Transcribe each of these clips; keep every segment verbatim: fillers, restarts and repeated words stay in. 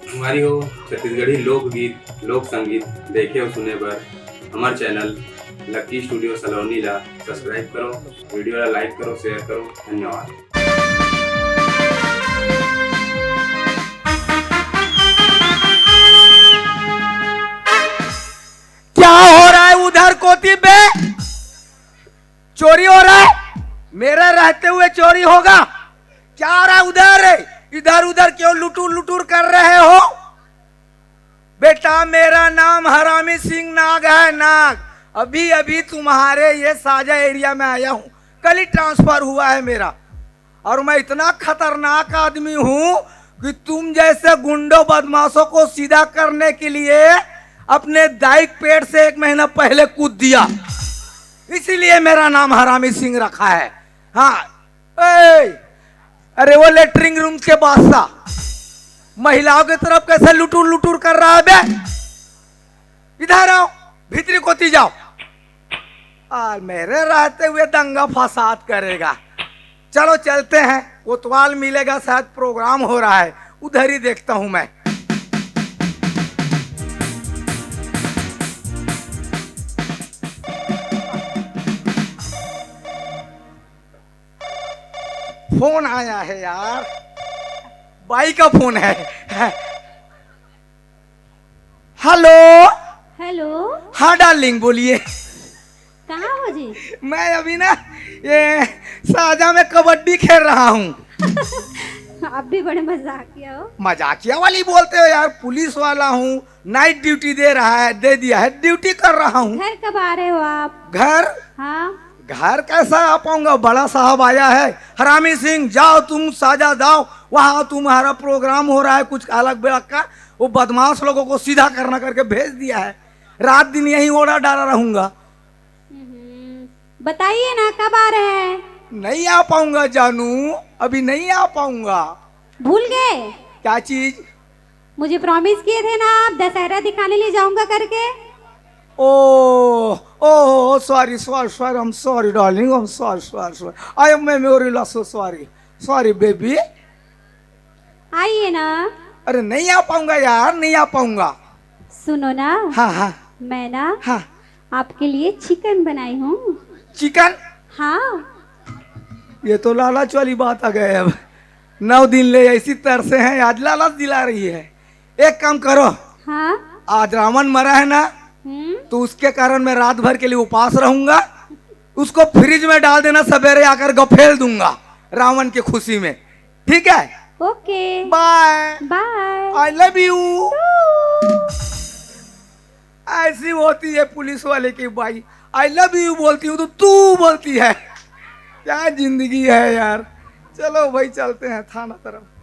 संगवारी हो, छत्तीसगढ़ी लोकगीत, लोक संगीत देखे अउ सुने बर हमर चैनल लक्की स्टूडियो सलोनी ला सब्सक्राइब करो, वीडियो ला लाइक करो, शेयर करो। धन्यवाद। क्या हो रहा है उधर कोती बे? चोरी हो रहा है? मेरा रहते हुए चोरी होगा? क्या हो रहा है उधर? इधर उधर क्यों लुटुर लुटुर कर रहे हो? बेटा, मेरा नाम हरामी सिंह नाग है, नाग। अभी अभी तुम्हारे ये साजा एरिया में आया हूँ, कल ही ट्रांसफर हुआ है मेरा। और मैं इतना खतरनाक आदमी हूँ कि तुम जैसे गुंडों बदमाशों को सीधा करने के लिए अपने दाई के पेट से एक महीना पहले कूद दिया, इसीलिए मेरा नाम हरामी सिंह रखा है। हाँ। ए, अरे वो लेटरिन रूम के बादशाह महिलाओं की तरफ कैसे लुटुर लुटुर कर रहा है बे? इधर आओ, भीतरी कोती जाओ। और मेरे रहते हुए दंगा फसाद करेगा। चलो चलते हैं, कोतवाल मिलेगा, शायद प्रोग्राम हो रहा है, उधर ही देखता हूँ मैं। फोन आया है यार, बाई का फोन है। हेलो। हेलो। हाँ डार्लिंग, बोलिए। कहाँ हो जी? मैं अभी ना ये साजा में कबड्डी खेल रहा हूँ। आप भी बड़े मजाकिया हो। मजाकिया वाली बोलते हो यार, पुलिस वाला हूँ, नाइट ड्यूटी दे रहा है, दे दिया है, ड्यूटी कर रहा हूँ। घर कब आ रहे हो आप? घर? हाँ। घर कैसा आ पाऊंगा, बड़ा साहब आया है। हरामी सिंह, जाओ तुम साजा जाओ, वहाँ तुम्हारा प्रोग्राम हो रहा है कुछ अलग बेलग का, वो बदमाश लोगों को सीधा करना करके भेज दिया है। रात दिन यहीं ओड़ा डाला रहूंगा। हम्म, बताइए ना, कब आ रहे हैं? नहीं आ पाऊंगा जानू, अभी नहीं आ पाऊंगा। भूल गए? क्या चीज? मुझे प्रॉमिस किए थे ना आप, दशहरा दिखाने ले जाऊंगा करके। ओ, ओ, sorry, sorry, sorry, I'm sorry, darling, I'm sorry, sorry, sorry, I am memory loss, so sorry, sorry, baby। आइए ना। अरे, नहीं आ पाऊंगा यार, नहीं आ पाऊंगा। सुनो ना। हाँ, हाँ। मैं ना हाँ। आपके लिए चिकन बनाई हूँ। चिकन? हाँ। ये तो लालच वाली बात आ गई। अब नौ दिन ले ऐसी तरसे हैं, आज लालच दिला रही है। एक काम करो। हाँ। आज रावण मरा है ना, हम्म। तो उसके कारण मैं रात भर के लिए उपास रहूंगा। उसको फ्रिज में डाल देना, सवेरे आकर गफेल दूंगा रावण की खुशी में। ठीक है? ओके। बाय। बाय। I love you। ऐसी होती है पुलिस वाले की बाई। I love you बोलती हूँ तो तू बोलती है। क्या जिंदगी है यार। चलो भाई, चलते हैं थाना तरफ।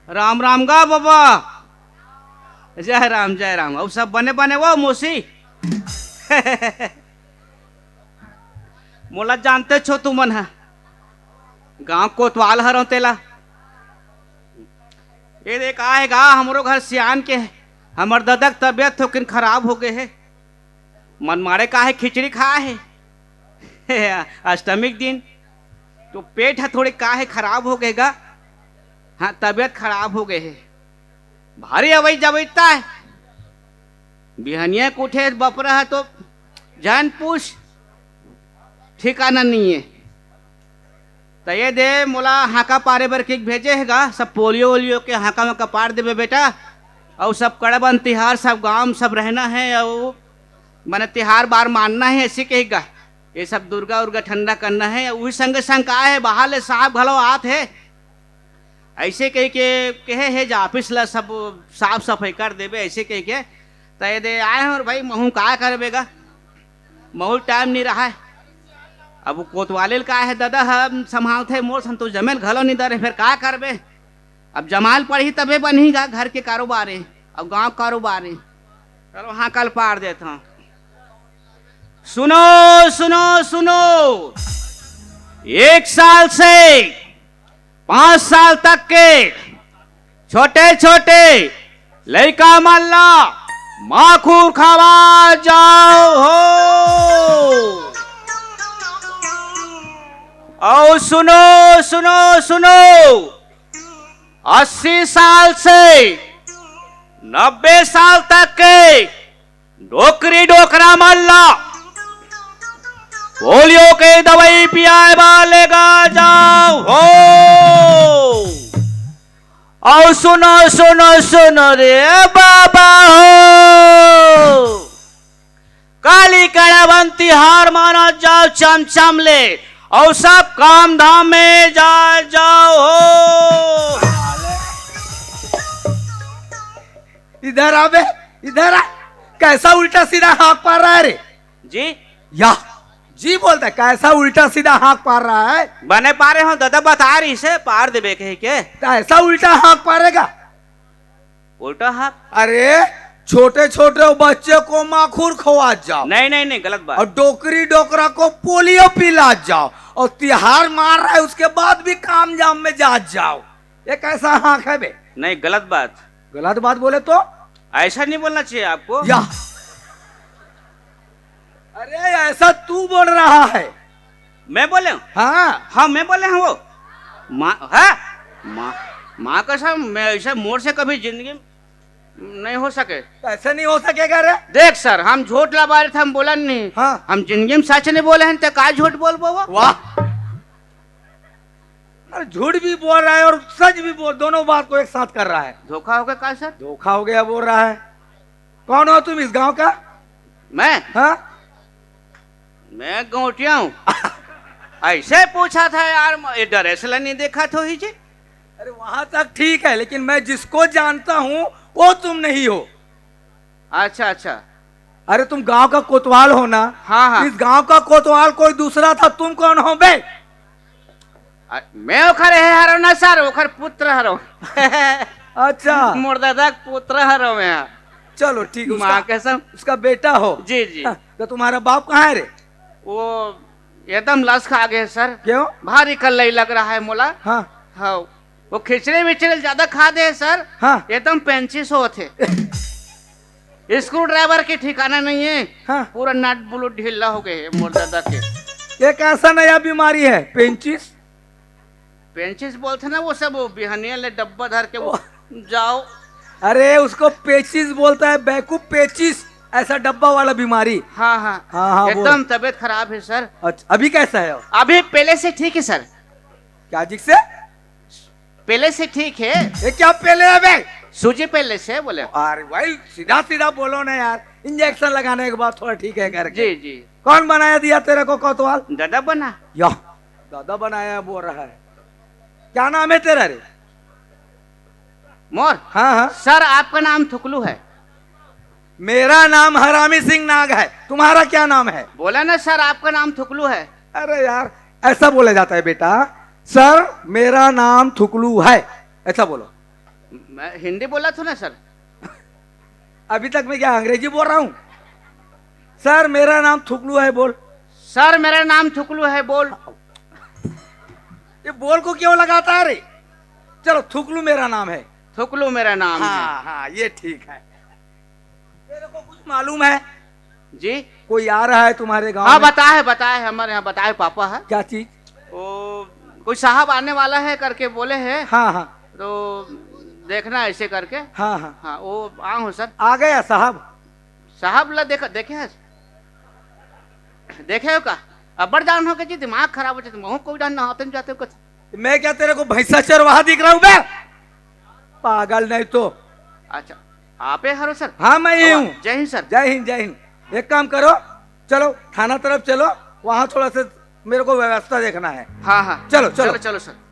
राम राम गा बाबा। जय राम, जय राम। अउ सब बने बने वो मौसी? मोला जानते छो तुमन ह, गांव कोतवाल हरव तेला। ये देख आए गा हमरो घर सियान के, हमर ददा के तबियत थोकिन खराब हो गए हे। मन मारे का हे, खिचड़ी खाए हे अष्टमी के दिन, तो पेट ह थोड़े का हे खराब हो गए गा। हाँ, तबियत खराब हो गए हे, भारी अवई जवई ता हे। बिहनिया के उठे बपरा ह तो जान पूछ, ठिकाना नहीं है। त ये दे मोला हाका पारे बर के भेजे हे गा, सब पोलियो ओलियो के हाका वाका पार देबे बेटा। अउ सब कड़बन तिहार, सब गांव में सब रहना है, अउ माने तिहार बार मानना है, ऐसे कहे गा। ये सब दुर्गा उर्गा ठंडा करना है। उही संगे संग का है, बाहर ले साहब घलो आत है, ऐसे कह के कहे हे जे ऑफिस ला सब साफ सफाई कर देबे, ऐसे कह के। त ये दे आए हंव भाई, महू का करबे गा, महू टाइम नहीं रहा है। अब वो कोतवाले ल का हे, ददा ह संभालथे, मोर सन तो जमे ल घलो नइ धरे, फेर का करबे? अब जमाए ल पड़ही तभे बनही गा, घर के कारोबार हे, अब गांव कारोबार हे। चलो हाँ, कल पार देथंव। सुनो, सुनो, सुनो, एक साल से पांच साल तक के छोटे-छोटे लइका मन ला माखुर खवा जाओ हो। अउ सुनो, सुनो, सुनो, अस्सी साल से नब्बे साल तक के डोकरी डोकरा मन ला पोलियो के दवाई पियाए बर लेगा जाओ हो। अउ सुनो, सुनो, सुनो रे बाबा हो, काली कड़ावन तिहार मानत जाओ चमचम ले, अउ सब काम धाम में जा जाओ हो। इधर आ बे, इधर आ। कैसा उल्टा सीधा हाँक पार रहा है रे? जी? या, जी बोलता है, कैसा उल्टा सीधा हाँक पार रहा है? बने पारे हो, दादा बता रही से पार देबे कहे के। तो ऐसा उल्टा हाँक पारेगा? उल्टा हाँक? अरे, छोटे छोटे बच्चे को माखुर खवात जाओ। नहीं, नहीं, नहीं, गलत बात। और डोकरी डोकरा को पोलियो पिलात जाओ। और तिहार मार रहा है, उसके बाद भी काम जाम में जात जाओ। ये कैसा हाँक है बे? नहीं, गलत बात। गलत बात बोले तो? ऐसा नहीं बोलना चाहिए आपको। या। अरे, ऐसा तू बोल रहा है। मैं बोले हूँ? हाँ। हाँ, मैं बोले हूँ वो। माँ, हाँ? माँ, माँ कसम, मैं ऐसे मोर से कभी जिंदगी में नहीं हो सके। तो ऐसे नहीं हो सकेगा रे। देख सर, हम झूठ ला बारे थे, हम बोला नहीं। हाँ। हम जिंदगी में सच नहीं बोले हैं, तो का झूठ बोल बोवा? वाह। अरे, झूठ भी बोल रहा है और सच भी बोल, दोनों बात को एक साथ कर रहा है। धोखा हो गया का सर? धोखा हो गया बोल रहा है। कौन हो तुम इस गांव का? मैं? हाँ? मैं गौटिया हूँ। ऐसे पूछा था यार, म-, ये ड्रेस ला नहीं देखा तो ही जी। अरे, वहां तक ठीक है, लेकिन मैं जिसको जानता हूँ, वो तुम नहीं हो। अच्छा, अच्छा। अरे, तुम गांव का कोतवाल हो ना? हाँ, हाँ। इस गांव का कोतवाल कोई दूसरा था, तुम कौन हो बे? अ, मैं ओखर हे हरो ना सर, ओखर पुत्र हरो। अच्छा। मोर दादा के पुत्र हरो मैं। चलो, ठीक है, माँ उसका, कसम। उसका बेटा हो। जी, जी। हाँ, तो तुम्हारा बाप कहाँ है रे? वो एकदम लस खा गए सर। क्यों? भारी कल्लई लग रहा है मोला। हाँ। हाँ, वो खिचड़ी विचड़ी ज्यादा खा दे सर। हाँ। एकदम पेंचिस होत हे। स्क्रू ड्राइवर के ठिकाना नहीं है। हाँ। पूरा नट बोल्ट ढीला हो गए है मोर दादा के। ये कैसा नया बीमारी है, पेंचिस? पेंचिस बोलते ना वो सब, वो बिहनिया ले डब्बा धर के वो ओ। जाओ। अरे, उसको पेचिस बोलता है, बैकूफ, पेचिस, ऐसा डब्बा वाला बीमारी। हाँ, हाँ। हाँ, हाँ, बोल। एकदम तबीयत खराब है सर। अच्छा, अभी कैसा है? अभी पहले से ठीक है सर। क्या चीज से? पहले से ठीक है। ये क्या पहले है बे? सूजी पहले से बोले। अरे भाई, सीधा सीधा बोलो ना यार, इंजेक्शन लगाने के बाद थोड़ा ठीक है करके। जी, जी। कौन बनाया दिया तेरे को कोतवाल? दादा बना। या, दादा बनाया बोल रहा है। क्या नाम है तेरा रे? मोर? हाँ, हाँ। सर, आपका नाम थुकलू है। मेरा नाम हरामी सिंह नाग है, तुम्हारा क्या नाम है? बोला ना सर, आपका नाम थुकलू है। अरे यार, ऐसा बोला जाता है बेटा, सर, मेरा नाम थुकलू है, ऐसा बोलो। मैं हिंदी बोला था ना सर। अभी तक मैं क्या अंग्रेजी बोल रहा हूँ? सर, मेरा नाम थुकलू है, बोल। सर, मेरा नाम थुकलू है, बोल। ये बोल को क्यों लगाता है रे? चलो, थुकलू मेरा नाम है। थुकलू मेरा नाम है। हाँ, हाँ, ये ठीक है। तेरे को कुछ मालूम है? जी? कोई आ रहा है तुम्हारे गांव हाँ, में? बताए, बताए, हमारे यहाँ बताए पापा है। क्या चीज? वो कोई साहब आने वाला है करके बोले हैं। हाँ, हाँ। तो देखना ऐसे करके। हाँ, हाँ। हाँ, वो आए हो सर। आ गया साहब? साहब ला देखा, देखे हैं? देखे हो का? अब्बड़ जान हो के जी, दिमाग खराब हो जाते, महू कोई डान ना होते जाते हो कुछ। मैं क्या तेरे को भैंसा चरवाहा दिख रहा हूँ बे? पागल नहीं तो। अच्छा, आपे हरो सर? हाँ, मैं ही हूँ। जय हिंद सर। जय हिंद, जय हिंद। एक काम करो, चलो थाना तरफ चलो, वहाँ थोड़ा सा मेरे को व्यवस्था देखना है। हाँ, हाँ। चलो, चलो। चलो, चलो सर।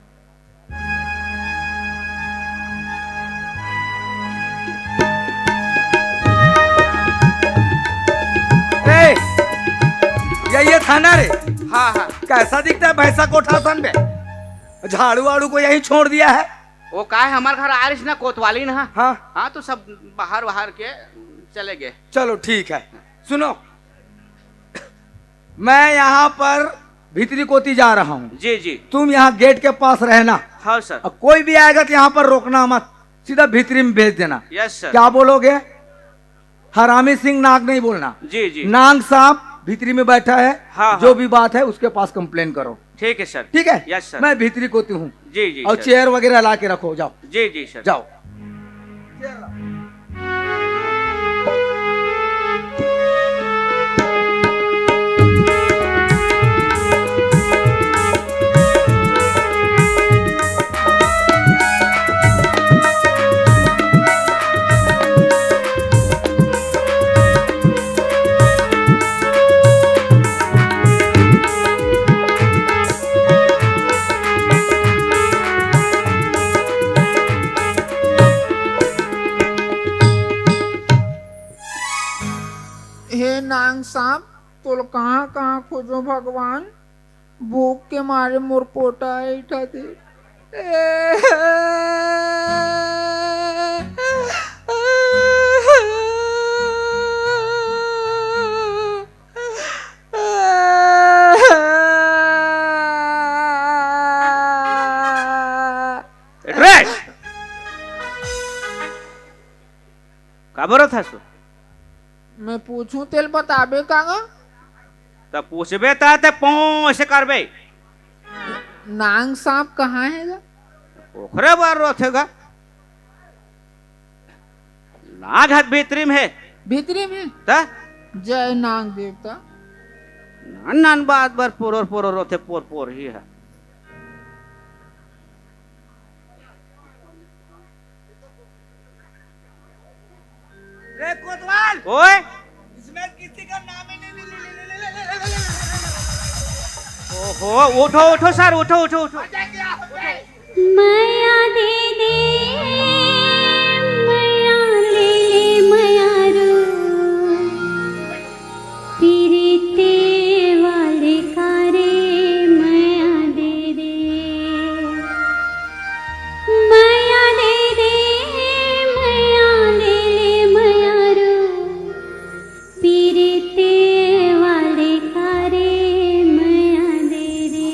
ए, ये, ये थाना रे। हाँ, हाँ। कैसा दिखता है भैंसा कोठा सन बे? झाड़ू वाड़ू को यहीं छोड़ दिया है। वो का है, हमारे घर आरिस ना कोतवाली ना। हाँ। हाँ, तो सब बाहर बाहर के चले गए। चलो ठीक है, सुनो, मैं यहाँ पर भीतरी कोती जा रहा हूँ। जी, जी। तुम यहाँ गेट के पास रहना। हाँ सर। और कोई भी आएगा तो यहाँ पर रोकना मत, सीधा भीतरी में भेज देना। Yes sir. क्या बोलोगे? हरामी सिंह नाग नहीं बोलना। जी, जी। नांग सांप भीतरी में बैठा है। हाँ, जो हाँ। भी बात है उसके पास कंप्लेन करो। ठीक है सर। ठीक है? Yes sir. मैं भीतरी कोती हूँ। जी, जी और सर। चेयर वगैरह ला के रखो, जाओ। जी, जी सर। जाओ। हे नांग सांप, तोल कहाँ कहाँ खोजो भगवान, भूख के मारे मोर पोटा ऐठा दे। एड्रेस! का बोलत हस? मैं पूछूं तेल बताबे का गा? त पूछबे त ते पों ऐसे करबे। नांग सांप कहाँ है गा? ओखरे बर रोथे गा। नाग हक भीतरी में है। भीतरी में? त? जय नाग देवता। नान नान बात बर पोरोर पोरोर रोथे, पोर पोर ही है। रे कोतवाल। ओए। इसमें किसी का नाम ही नहीं। ओहो, उठो, उठो सर, उठो, उठो, उठो। मया दे दे, मया ले ले, मया रो। पीरिते वाले कारे मया दे दे, मया दे दे, मया ले ले, मया रो। पीरिते वाले कारे मया दे दे।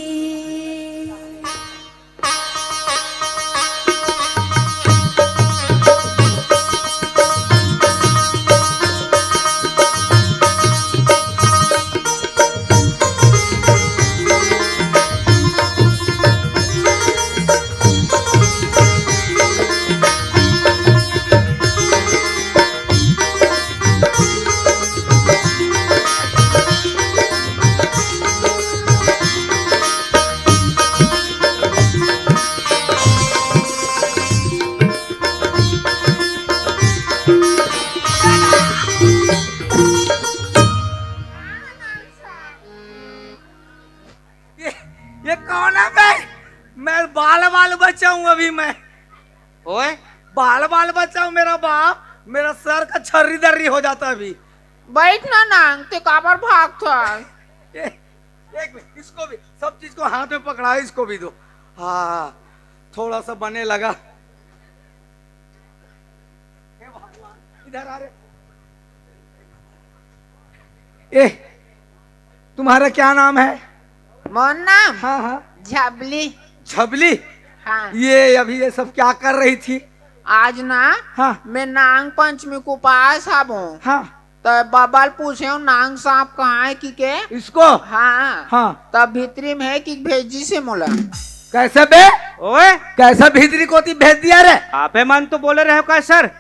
ये, ये कौन है बे? मैं बाल बाल बचाऊं अभी मैं। ओए? बाल बाल बचाऊं मेरा बाप, मेरा सर का छर्री दर्री हो जाता अभी। बैठ ना नांग, ते काबर भागत हस? ये, एक मिनट, इसको भी, सब चीज को हाथ में पकड़ाओ, इसको भी दो। हाँ, थोड़ा सा बने लगा। हे भगवान, इधर आ रे। ए, तुम्हारा क्या नाम है? मोर नाम? हाँ, हाँ। झबली। झबली? हाँ। ये अभी ये सब क्या कर रही थी? आज ना, हाँ। मैं नांग पंचमी को उपास हबो। हाँ। त बबा ल पूछेंव, नांग सांप कहाँ हे कि के? इसको? हाँ। हाँ। त भीतरी में हे कि भेजी से मोला। कैसे बे? ओए? कैसे भीतरी कोती भेज दिया रे? आपे मन तो बोले रहे हो का सर?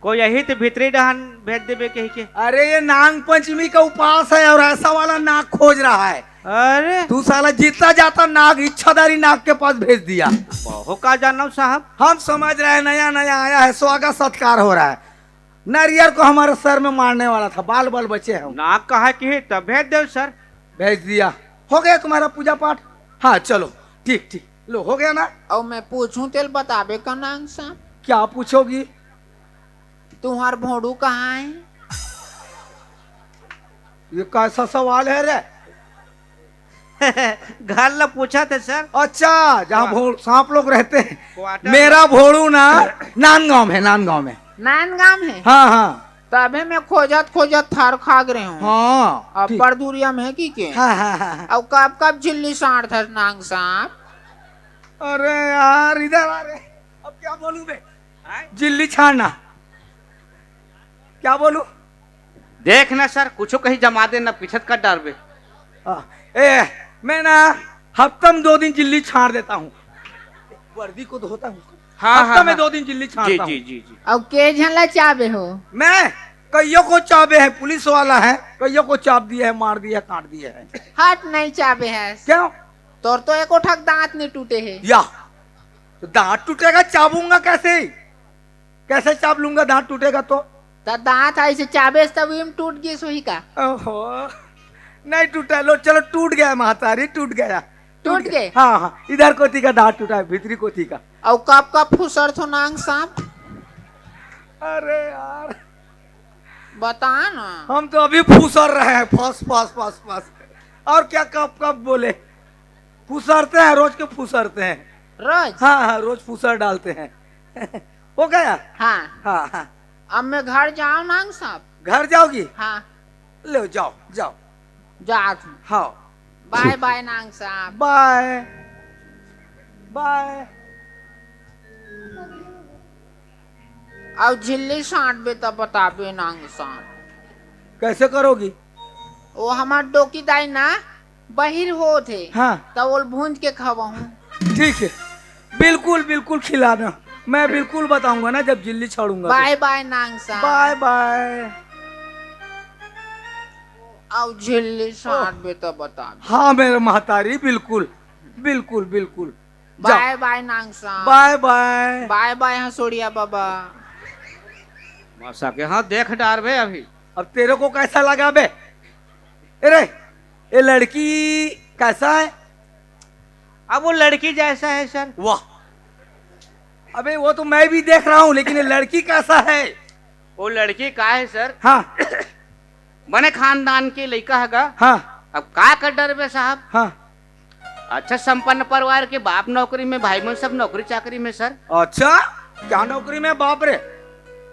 कोई यही तो भीतरी डहान भेज देबे कही के। अरे ये नांग पंचमी का उपास है और ऐसा वाला नाग खोज रहा है। अरे। तू साला जीता जाता नाग, इच्छाधारी नाग के पास भेज दिया। बहु का जानव साहब। हम समझ रहे हैं नया नया आया है, स्वागत सत्कार हो रहा है। नारियल को हमारे सर में मारने वाला था, बाल बाल बचे हैं। नाक कहा कि है, तब भेज दे सर। भेज दिया। हो गया तुम्हारा पूजा पाठ? हाँ, चलो, ठीक, ठीक। लो, हो गया ना? और मैं पूछूं, तेल बताबे का नांग सांप? क्या पूछोगी? तुम्हार भोंडू कहाँ है? ये कैसा सवाल है रे? घर ला पूछा थे सर। अच्छा, जहाँ हाँ। भोड़-, सांप लोग रहते हैं। क्वार्टर। मेरा भोड़ू ना नांदगांव में, नांदगांव में। नांदगांव में? हाँ, हाँ। तभे मैं खोजत खोजत थर खा गे हूँ। हाँ, अब ठीक। बड़ दूरिया में है कि के? हाँ, हाँ, हाँ, हाँ। अब कब कब झिल्ली सांट थस नांग सांप? अरे यार, इधर आ रे। अब क्या बोलूं मैं? हैं? झिल्ली छाड़ना। क्या बोलूं? देख ना सर, कुछो कहीं जमा दे ना, पीछत कर डारबे। हाँ। ए, मैं ना हफ्ता में दो दिन झिल्ली छाड़ देता हूँ। वर्दी को धोता हूँ। हाँ, हफ्ता हाँ, में हाँ। दो दिन झिल्ली जी, छाड़ता हूँ। जी, जी, जी। अब के झन ला चाबे हो? मैं कईयो को चाबे है, पुलिस वाला है, कईयो को चाब दिए है, मार दिए है, काट दिए है। हट नहीं चाबे है। क्यों? तोर तो एको ठक दांत नहीं टूटे है। या, तो दांत टूटेगा, चाबूंगा कैसे? कैसे चाब लूंगा, दांत टूटेगा तो? त दांत ऐसे चाबेस तब इम टूट गिस होही का? ओहो, नहीं टूटा। लो, चलो, टूट गया है महतारी, टूट गया। टूट टूट गया। गए? हाँ, हाँ, इधर कोती का दांत टूटा है, भीतरी कोती का। और कब कब फुसर थो नांग सांप? अरे यार, बता ना। हम तो अभी फुसर रहे हैं, फस फस फस फस। और क्या कब कब बोले? फुसरते हैं, रोज के फुसरते हैं। रोज? हाँ, हाँ, रोज फुसर डालते हैं। हो गया? हाँ। हाँ, हाँ। अब मैं घर जाऊं नांग सांप? घर जाओगी? हाँ। ले जाओ, जाओ। जात हूँ। हाँ। बाय बाय नांग सांप। बाय। बाय। अब झिल्ली सांटबे त बताबे नांग सांप। कैसे करोगी? वो हमार डोकी दाई ना बहिर होत हे। हाँ। त ओल भूंज के खवाहूँ। ठीक है, बिल्कुल, बिल्कुल खिलाना। मैं बिल्कुल बताऊंगा ना जब झिल्ली छाड़ूंगा तो। बाय बाय नांग सांप। बाय बाय। अब झिल्ली सांटबे त बताबे। हाँ, मेरे महतारी, बिल्कुल, बिल्कुल, बिल्कुल। जाओ। बाय बाय नांग सांप। बाय बाय। बाय बाय हंसोड़िया बाबा। मसा के हाँ देख डारबे अभी। अब तेरे को कैसा लगा बे? अरे, ये लड़की कैसा है? अब वो लड़की जैसा है सर। वाह, अबे वो तो मैं भी देख रहा हूँ, लेकिन ये लड़की कैसा है? वो लड़की का है सर? हाँ। बने खानदान के लइका हगा। हाँ। अब का कर डरबे साहब? हाँ। अच्छा संपन्न परिवार के, बाप नौकरी में, भाई मन सब नौकरी चाकरी में सर। अच्छा, क्या नौकरी में बाप रे?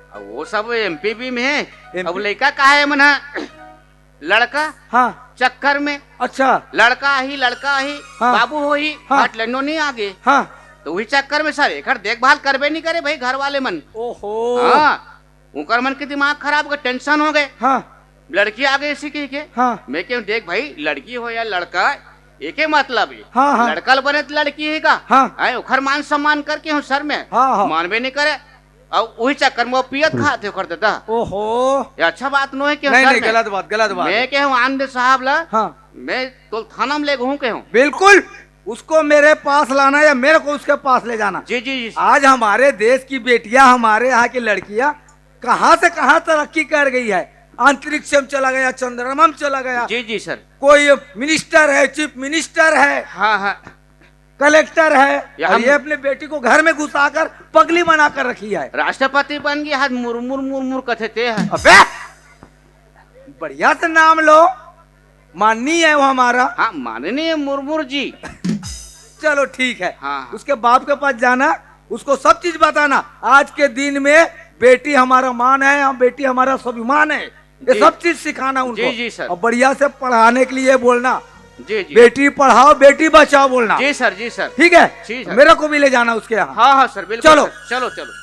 अब वो सब एमपी भी में है। एमपी? अब लइका का है मन ह? लड़का हाँ। चक्कर में। अच्छा। लड़का ही लड़का ही। हाँ। बाबू हो ही। हाँ। हट लन्नो नहीं आगे। हाँ। तो वही चक्कर में सर एकर देखभाल करबे नहीं करे भाई घर वाले मन। ओहो। हाँ। उनकर मन के दिमाग खराब हो गए, टेंशन हो गए। हाँ। लड़की आ गई इसी की के। हाँ। मैं कहूँ देख भाई, लड़की हो या लड़का, एके मतलब है। हाँ, हाँ। लड़का ल बने तो लड़की ही का। हाँ। आए, ओखर मान सम्मान करके हूँ सर मैं। हाँ, हाँ। मानबे नहीं करे। और वही चक्कर में वो पियत खात है ओकर दादा। ओहो। ये अच्छा बात नो है कि नहीं, सर नहीं, मैं, गलत बात, गलत बात मैं है। कहूँ आनंद साहब ला, हाँ। मैं तो थाना में ले गहूँ कहूँ। बिल्कुल, उसको मेरे पास लाना या मेरे को उसके पास ले जाना। जी, जी, जी। आज हमारे देश की बेटियां, हमारे यहाँ की लड़कियां कहाँ से कहाँ तरक्की कर गई है, अंतरिक्ष में चला गया, चंद्रमा में चला गया। जी, जी, सर। कोई मिनिस्टर है, चीफ मिनिस्टर है, हाँ, हाँ। कलेक्टर है, या और हम ये अपने बेटी को घर में घुसाकर पगली बना कर रखी है। राष्ट्रपति बन गया, आज मुर्मुर, मुर्मुर कथे ते है। अबे, बढ़िया से नाम लो, माननीय है वो हमारा। हाँ, माननीय मुर्मुर जी। चलो ठीक है, हाँ, हाँ। उसके बाप के पास जाना, उसको सब चीज बताना। आज के दिन में बेटी हमारा मान है, हम, बेटी हमारा स्वाभिमान है, ये जी। सब चीज सिखाना उनको। जी, जी, सर। और बढ़िया से पढ़ाने के लिए बोलना। जी, जी। बेटी पढ़ाओ, बेटी बचाओ बोलना। जी, सर, जी, सर। ठीक है? जी, सर। मेरे को भी ले जाना उसके यहाँ। हाँ, हाँ, सर, बिल्कुल, चलो। सर। चलो, चलो।